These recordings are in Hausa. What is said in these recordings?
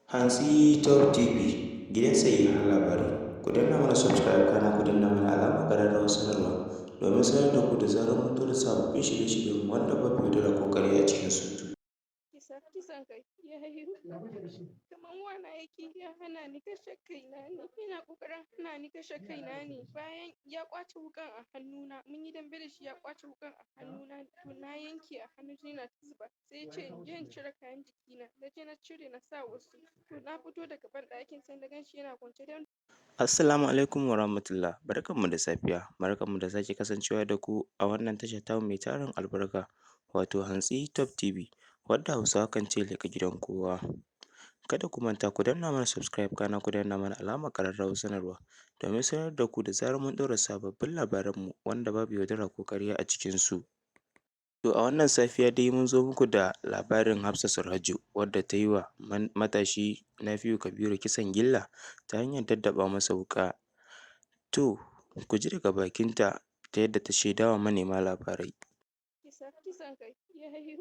Hantsi Top TV, gidan sahihan labarai. Ku danna mana subscribe, kana ku danna mana alamar ƙararrawar sanarwa domin sanar da ku da zarar mun ɗora sababbin shirye-shiryen wanda babu yaudara ko ƙarya a cikinsu. Kisa, kisan kai ya yi kaman wana yake, ya hana ni kashe kaina ne, yana ƙoƙarin hana ni kashe kaina ne. Bayan ya ƙwace wuƙan a hannuna, mun yi dambe da shi, ya ƙwace wuƙan a hannuna, to na yanke a hannu, jini na ta zuba. Sai ya ce in je in cire kayan jikina. Na je na cire, na sa wasu. To na fito daga banɗakin, sai na gan shi yana kwance don Assalamu alaikum warahmatullah, barkanmu da safiya, barkanmu da sake kasancewa da ku a wannan tasha tamu mai tarin albarka, wato Hantsi Top TV, wadda Hausawa kan ce leƙa gidan kowa. Kada ku manta ku danna mana subscribe, kana ku danna mana alamar ƙararrawar sanarwa domin sanar da ku da zarar mun ɗaura sababbin labaranmu wanda babu yaudara ko ƙarya a cikinsu. To a wannan safiya dai mun zo muku da labarin Hafsa Sirajo, wadda ta yi wa matashi Nafi'u Kabiru kisan gilla ta hanyar daddaɓa masa wuƙa. To ku ji daga bakinta ta yadda ta shaidawa manema labarai. Kisa, kisan kai ya yi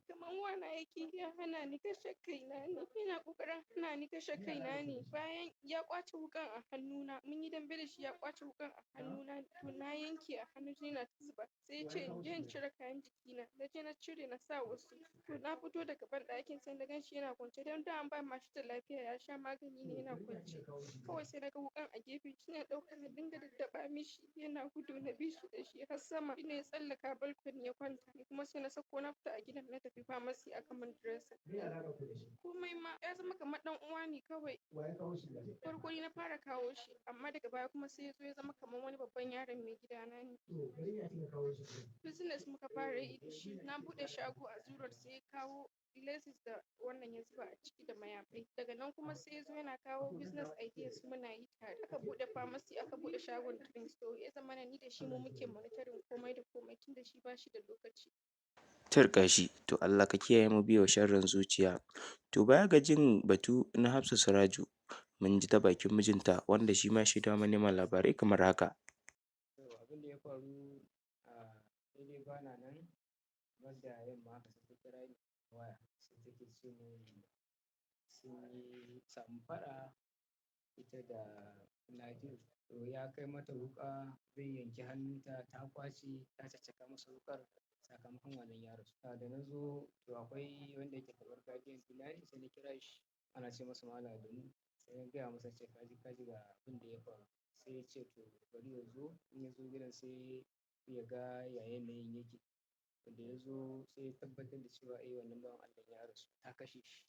kaman wana yake, ya hana ni kashe kaina ne, yana ƙoƙarin hana ni kashe kaina ne. Bayan ya ƙwace wuƙan a hannuna, mun yi dambe da shi, ya ƙwace wuƙan a hannuna, to na yanke a hannu, jini na ta zuba. Sai ya ce in je in cire kayan jikina. Na je na cire, na sa wasu. To na fito daga banɗakin, sai na gan shi yana kwance, don daman ba shi da lafiya, ya sha magani ne, yana kwance. Kawai sai na ga wuƙan a gefe shi, na ɗauka na dinga daddaɓa mishi, yana gudu, na bi shi da shi har sama. Shi ne ya tsallaka balcony ya kwanta. Ni kuma sai na sauko, na fita a gidan, na tafi pharmacy aka min dressing. Komai ma ya zama kamar ɗan uwa ne kawai. Farko ni na fara kawo shi, amma daga baya kuma sai ya zo ya zama kamar wani babban yaron mai gidana ne. Business muka fara yi da shi. Na buɗe shago a Zoo Road, sai ya kawo laces da wannan ya zuba a ciki da mayafai. Daga nan kuma sai ya zo yana kawo business ideas, muna yi tare. Aka buɗe pharmacy, aka buɗe shagon drinks, to ya zamana ni da shi mu muke monitoring komai da komai, tunda shi ba shi da lokaci. Turƙashi, to Allah ka kiyaye mu biye wa sharrin zuciya. To baya ga jin batu na Hafsa Sirajo, mun ji ta bakin mijinta, wanda shi ma ya shaidawa manema labarai kamar haka. To abin da ya faru a daidai bana nan, da yamma haka sai ta kira ni waya, sai take ce min sun yi samu faɗa ita da Nafi'u. To ya kai mata wuƙa zai yanki hannunta, ta ƙwace, ta caccaka masa wuƙar, sakamakon wannan ya rasu. Da na zo, to akwai wanda yake kamar guardian ɗina ne, sai na kira shi, ana ce masa Malam Adamu, sai na gaya masa, ce kaji kaji ga abin da ya faru. Sai ya ce to bari ya zo, in ya zo gidan sai ya ga ya yanayin yake. Da ya zo sai ya tabbatar da cewa eh, wannan bawan Allah ya rasu, ta kashe shi.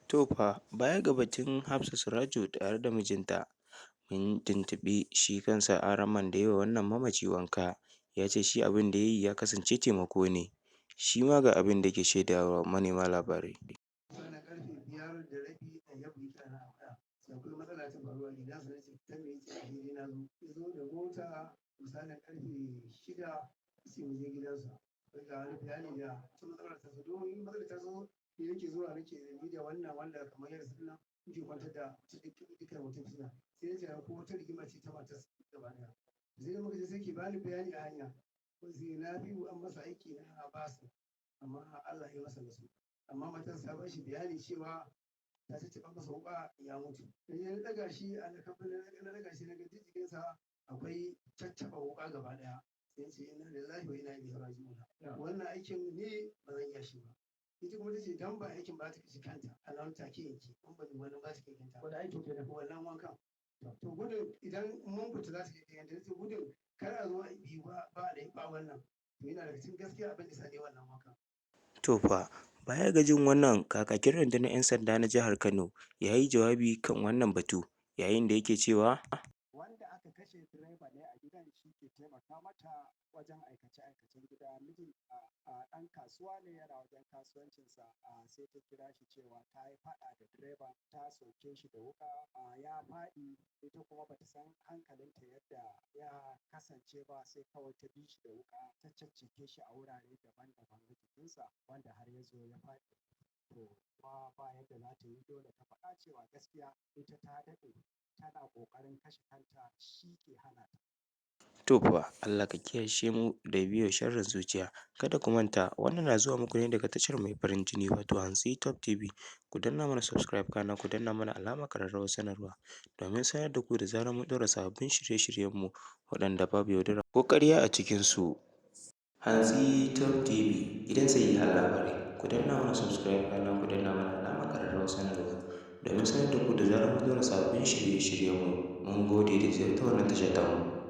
To fa baya ga batun Hafsa Sirajo tare da mijinta, mun tuntuɓi shi kansa Alaramman da ya yi wa wannan mamaci wanka, ya ce shi abin da ya yi ya kasance taimako ne. Shi ma ga abin da yake shaidawa manema labarai. Misalin ƙarfe 5:30 Ɗayyabu ya kira ni a waya. Sai akwai matsala ta faruwa a gidansa. Na ce ta me? Yace a na zo. Ya zo da mota misalin ƙarfe 6, sai mu je gidansa. Ga wani bayani da wata matsalar ta zo, domin matsalar ta zo ni nake zuwa, nake ni da wannan wanda kamar ya rasu nan muke kwantar da dukkan wata fitina. Sai na ce ko wata rigima ce ta matarsa gaba ɗaya. Sai da muka je, sai ke bani bayani a hanya. Sai Nafi'u an masa aiki na basu, amma Allah ya masa rasu. Amma matarsa ta bashi bayani cewa ta cicciɓa masa wuƙa, ya mutu. Da na ɗaga shi a na ɗaga shi, na ga duk jikinsa akwai caccaɓa wuƙa gaba ɗaya. Sai ce inna lillahi wa inna ilaihi raji'un. Wannan aikin ni ba zan iya shi ba. Ita kuma tace dan ba aikin ba ta kashe kanta a nan take yanke, in ba wannan ba ta kai kanta. Wani aiki kenan? Wannan wankan. To gudun idan mun fita za ta kai kanta, tace gudun kar a zo a yi ba ba da ba wannan. To yana daga cikin gaskiya abin da sa ne wannan wankan. To fa baya ga jin wannan, kakakin rundunar 'yan sanda na jihar Kano ya yi jawabi kan wannan batu, yayin da yake cewa: Wanda aka kashe direba ne a gidan, shi ke taimaka mata wajen aikace-aikacen gida. Mijin a ɗan kasuwa ne, yana wajen kasuwancinsa, sai ta kira shi cewa ta yi faɗa da direba, ta soke shi da wuƙa, ya faɗi. Ita kuma bata san hankalinta yadda ya kasance ba, sai kawai ta bi shi da wuƙa, ta caccake shi a wurare daban-daban na jikinsa, wanda har ya zo ya faɗi. To kuma ba yadda za ta yi, dole ta faɗa cewa gaskiya ita ta daɗe tana ƙoƙarin kashe kanta, shi ke hana ta. To fa, Allah ka kiyashe mu da biye sharrin zuciya. Kada ku manta, wannan na zuwa muku ne daga tashar mai farin jini wato Hantsi Top TV. Ku danna mana subscribe, kana ku danna mana alamar ƙararrawar sanarwa domin sanar da ku da zarar mun ɗaura sababbin shirye-shiryenmu waɗanda babu yaudara ko ƙarya a cikinsu. Hantsi Top TV, gidan sahihan labarai. Ku danna mana subscribe, kana ku danna mana alamar ƙararrawar sanarwa domin sanar da ku da zarar mun ɗaura sababbin shirye-shiryenmu. Mun gode da ziyartar wannan tasha tamu.